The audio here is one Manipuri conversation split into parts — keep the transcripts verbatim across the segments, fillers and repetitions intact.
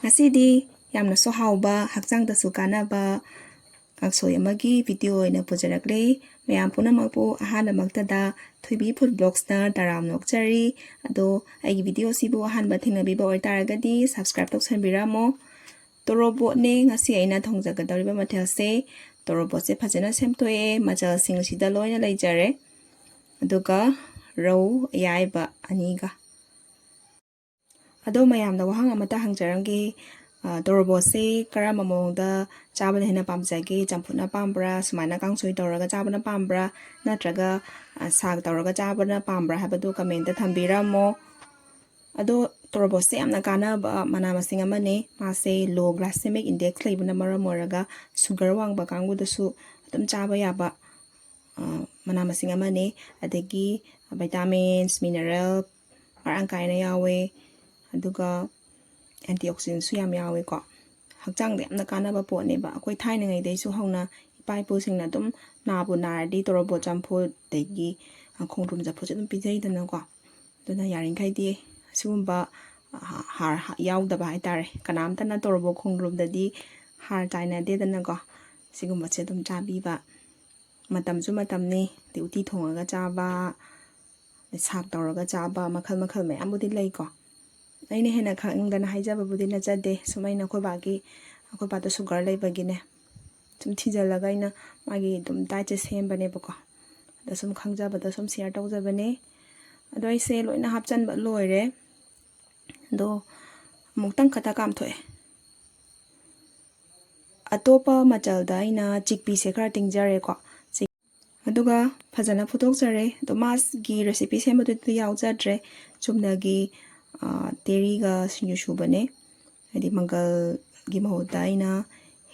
ꯉꯁꯤꯗꯤ ꯌꯥꯝꯅꯁꯨ ꯍꯥꯎꯕ, ꯍꯛꯆꯥꯡꯗꯁꯨ ꯀꯥꯟꯅꯕ ꯀꯥꯡꯁꯣꯏ ꯑꯃꯒꯤ ꯚꯤꯗꯤꯑꯣ ꯑꯣꯏꯅ ꯄꯨꯖꯔꯛꯂꯦ꯫ ꯃꯌꯥꯝ ꯄꯨꯝꯅꯃꯛꯄꯨ ꯑꯍꯥꯟꯕꯃꯛꯇꯗ ꯊꯣꯏꯕꯤ ꯐꯨꯗ ꯕ꯭ꯂꯣꯛꯁꯅ ꯇꯔꯥꯝꯅ ꯑꯣꯛꯆꯔꯤ꯫ ꯑꯗꯣ ꯑꯩꯒꯤ ꯚꯤꯗꯤꯑꯣꯁꯤꯕꯨ ꯑꯍꯥꯟꯕ ꯊꯦꯡꯅꯕꯤꯕ ꯑꯣꯏꯇꯥꯔꯒꯗꯤ subscribe ꯇꯧꯁꯟꯕꯤꯔꯝꯃꯣ꯫ ꯇꯣꯔꯣꯕꯣꯠꯅꯦ ꯉꯁꯤ ꯑꯩꯅ ꯊꯣꯡꯖꯒꯗꯧꯔꯤꯕ ꯃꯊꯦꯜꯁꯦ꯫ ꯇꯣꯔꯣꯕꯣꯠꯁꯦ ꯐꯖꯅ ꯁꯦꯝꯗꯣꯛꯑꯦ, ꯃꯆꯜꯁꯤꯡꯁꯤꯗ ꯂꯣꯏꯅ ꯂꯩꯖꯔꯦ꯫ ꯑꯗꯨꯒ ꯔꯧ ꯑꯌꯥꯏꯕ ꯑꯅꯤꯒ꯫ ꯑꯗꯣ ꯃꯌꯥꯝꯗ ꯋꯥꯍꯪ ꯑꯃꯇ ꯍꯪꯖꯔꯝꯒꯦ꯫ ꯑ, ꯇꯣꯔꯣꯕꯣꯠꯁꯦ ꯀꯔꯝꯕ ꯃꯑꯣꯡꯗ ꯆꯥꯕꯅ ꯍꯦꯟꯅ ꯄꯥꯝꯖꯒꯦ? ꯆꯝꯐꯨꯠꯅ ꯄꯥꯝꯕ꯭ꯔꯥ? ꯁꯨꯃꯥꯏꯅ ꯀꯥꯡꯁꯣꯏ ꯇꯧꯔꯒ ꯆꯥꯕꯅ ꯄꯥꯝꯕ꯭ꯔꯥ? ꯅꯠꯇ꯭ꯔꯒ, ꯑ, ꯁꯥꯛ ꯇꯧꯔꯒ ꯆꯥꯕꯅ ꯄꯥꯝꯕ꯭ꯔꯥ ꯍꯥꯏꯕꯗꯨ comment ꯊꯝꯕꯤꯔꯝꯃꯣ꯫ ꯑꯗꯣ ꯇꯣꯔꯣꯕꯣꯠꯁꯦ ꯌꯥꯝꯅ ꯀꯥꯟꯅꯕ ꯃꯅꯥ ꯃꯁꯤꯡ ꯑꯃꯅꯤ꯫ ꯃꯥꯁꯦ low glycemic index ꯂꯩꯕꯅ ꯃꯔꯝ ꯑꯣꯏꯔꯒ sugar ꯋꯥꯡꯕ ꯀꯥꯡꯕꯨꯗꯁꯨ ꯑꯗꯨꯝ ꯆꯥꯕ ꯌꯥꯕ, ꯑ, ꯃꯅꯥ ꯃꯁꯤꯡ ꯑꯃꯅꯤ꯫ ꯑꯗꯒꯤ vitamins, mineral ꯃꯔꯥꯡ ꯀꯥꯏꯅ ꯌꯥꯎꯋꯦ꯫ ꯑꯗꯨꯒ antioxidantꯁꯨ ꯌꯥꯝ ꯌꯥꯎꯋꯦꯀꯣ꯫ ꯍꯛꯆꯥꯡꯗ ꯌꯥꯝꯅ ꯀꯥꯟꯅꯕ ꯄꯣꯠꯅꯦꯕ꯫ ꯑꯩꯈꯣꯏ ꯊꯥꯏꯅꯉꯩꯗꯩꯁꯨ ꯍꯧꯅ ꯏꯄꯥ ꯏꯄꯨꯁꯤꯡꯅ ꯑꯗꯨꯝ ꯅꯥꯕꯨ ꯅꯥꯔꯗꯤ ꯇꯣꯔꯣꯕꯣꯠ ꯆꯝꯐꯨꯠ, ꯑꯗꯒꯤ, ꯑ, ꯈꯣꯡꯗ꯭ꯔꯨꯝ ꯆꯝꯐꯨꯠꯁꯦ ꯑꯗꯨꯝ ꯄꯤꯖꯩꯗꯅꯀꯣ꯫ ꯑꯗꯨꯅ ꯌꯥꯔꯤꯈꯩꯗꯤ ꯁꯤꯒꯨꯝꯕ, ꯑ, ꯍꯥꯔ ꯍꯥ-, ꯌꯥꯎꯗꯕ ꯍꯥꯏꯇꯥꯔꯦ꯫ ꯀꯅꯥꯝꯇꯅ ꯇꯣꯔꯣꯕꯣꯠ ꯈꯣꯡꯗ꯭ꯔꯨꯝꯗꯗꯤ ꯍꯥꯔ ꯆꯥꯏꯅꯗꯦꯗꯅꯀꯣ꯫ ꯁꯤꯒꯨꯝꯕꯁꯦ ꯑꯗꯨꯝ ꯆꯥꯕꯤꯕ꯫ ꯃꯇꯝꯁꯨ ꯃꯇꯝꯅꯤ꯫ ꯑꯗꯩ ꯎꯇꯤ ꯊꯣꯡꯉꯒ ꯆꯥꯕ, ꯑꯗꯩ ꯁꯥꯛ ꯇꯧꯔꯒ ꯆꯥꯕ, ꯃꯈꯜ ꯃꯈꯜ ꯃꯌꯥꯝꯕꯨꯗꯤ ꯂꯩꯀꯣ꯫ ꯑꯩꯅ ꯍꯦꯟꯅ ꯈꯪꯗꯅ ꯍꯥꯏꯖꯕꯕꯨꯗꯤ ꯅꯠꯆꯗꯦ꯫ ꯁꯨꯝ ꯑꯩꯅ ꯑꯩꯈꯣꯏ ꯕꯥꯒꯤ, ꯑꯩꯈꯣꯏ ꯕꯥꯗꯣ sugar ꯂꯩꯕꯒꯤꯅꯦ, ꯁꯨꯝ ꯊꯤꯖꯤꯜꯂꯒ ꯑꯩꯅ ꯃꯥꯒꯤ ꯑꯗꯨꯝ dietꯁꯦ ꯁꯦꯝꯕꯅꯦꯕꯀꯣ꯫ ꯑꯗ ꯁꯨꯝ ꯈꯪꯖꯕꯗꯣ ꯁꯨꯝ share ꯇꯧꯖꯕꯅꯦ꯫ ꯑꯗꯣ ꯑꯩꯁꯦ ꯂꯣꯏꯅ ꯍꯥꯞꯆꯟꯕ ꯂꯣꯏꯔꯦ꯫ ꯑꯗꯣ ꯑꯃꯨꯛꯇꯪ ꯈꯛꯇ ꯀꯥꯝꯊꯣꯛꯑꯦ꯫ ꯑꯇꯣꯞꯄ ꯃꯆꯜꯗ ꯑꯩꯅ ꯆꯤꯛꯄꯤꯁꯦ ꯈꯔ ꯇꯤꯡꯖꯔꯦꯀꯣ꯫ ꯆꯤꯛ-, ꯑꯗꯨꯒ ꯐꯖꯅ ꯐꯨꯠꯇꯣꯛꯆꯔꯦ꯫ ꯑꯗꯣ ꯃꯥꯒꯤ recipe ꯁꯦꯝꯕꯗꯨꯗꯤ ꯌꯥꯎꯖꯗ꯭ꯔꯦ꯫ ꯆꯨꯝꯅꯒꯤ, ꯑ, ꯇꯦꯔꯤꯒ ꯁꯤꯡꯖꯨ ꯁꯨꯕꯅꯦ꯫ ꯍꯥꯏꯗꯤ ꯃꯪꯒꯜꯒꯤ ꯃꯍꯨꯠꯇ ꯑꯩꯅ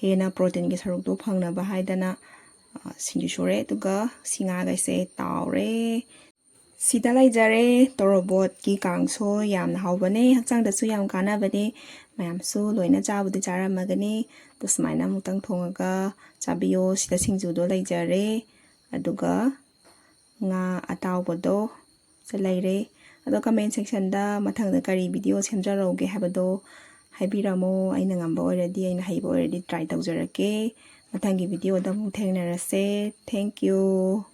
ꯍꯦꯟꯅ proteinꯒꯤ ꯁꯔꯨꯛꯇꯣ ꯐꯪꯅꯕ ꯍꯥꯏꯗꯅ, ꯑ, ꯁꯤꯡꯖꯨ ꯁꯨꯔꯦ꯫ ꯑꯗꯨꯒ ꯁꯤ ꯉꯥꯒꯩꯁꯦ ꯇꯥꯎꯔꯦ꯫ ꯁꯤꯗ ꯂꯩꯖꯔꯦ ꯇꯣꯔꯣꯕꯣꯠꯀꯤ ꯀꯥꯡꯁꯣꯏ, ꯌꯥꯝꯅ ꯍꯥꯎꯕꯅꯦ, ꯍꯛꯆꯥꯡꯗꯁꯨ ꯌꯥꯝ ꯀꯥꯟꯅꯕꯅꯦ꯫ ꯃꯌꯥꯝꯁꯨ ꯂꯣꯏꯅ ꯆꯥꯕꯨꯗꯤ ꯆꯥꯔꯝꯃꯒꯅꯤ꯫ ꯑꯗꯣ ꯁꯨꯃꯥꯏꯅ ꯑꯃꯨꯛꯇꯪ ꯊꯣꯡꯉꯒ ꯆꯥꯕꯤꯌꯣ꯫ ꯁꯤꯗ ꯁꯤꯡꯖꯨꯗꯣ ꯂꯩꯖꯔꯦ, ꯑꯗꯨꯒ ꯉꯥ ꯑꯇꯥꯎꯕꯗꯣ ꯁꯤ ꯂꯩꯔꯦ꯫ ꯑꯗꯣ comment sectionꯗ ꯃꯊꯪꯗ ꯀꯔꯤ video ꯁꯦꯝꯖꯔꯛꯎꯒꯦ ꯍꯥꯏꯕꯗꯣ ꯍꯥꯏꯕꯤꯔꯝꯃꯣ꯫ ꯑꯩꯅ ꯉꯝꯕ ꯑꯣꯏꯔꯗꯤ, ꯑꯩꯅ ꯍꯩꯕ ꯑꯣꯏꯔꯗꯤ try ꯇꯧꯖꯔꯛꯀꯦ꯫ ꯃꯊꯪꯒꯤ video ꯗ ꯑꯃꯨꯛ ꯊꯦꯡꯅꯔꯁꯦ꯫ Thank you꯫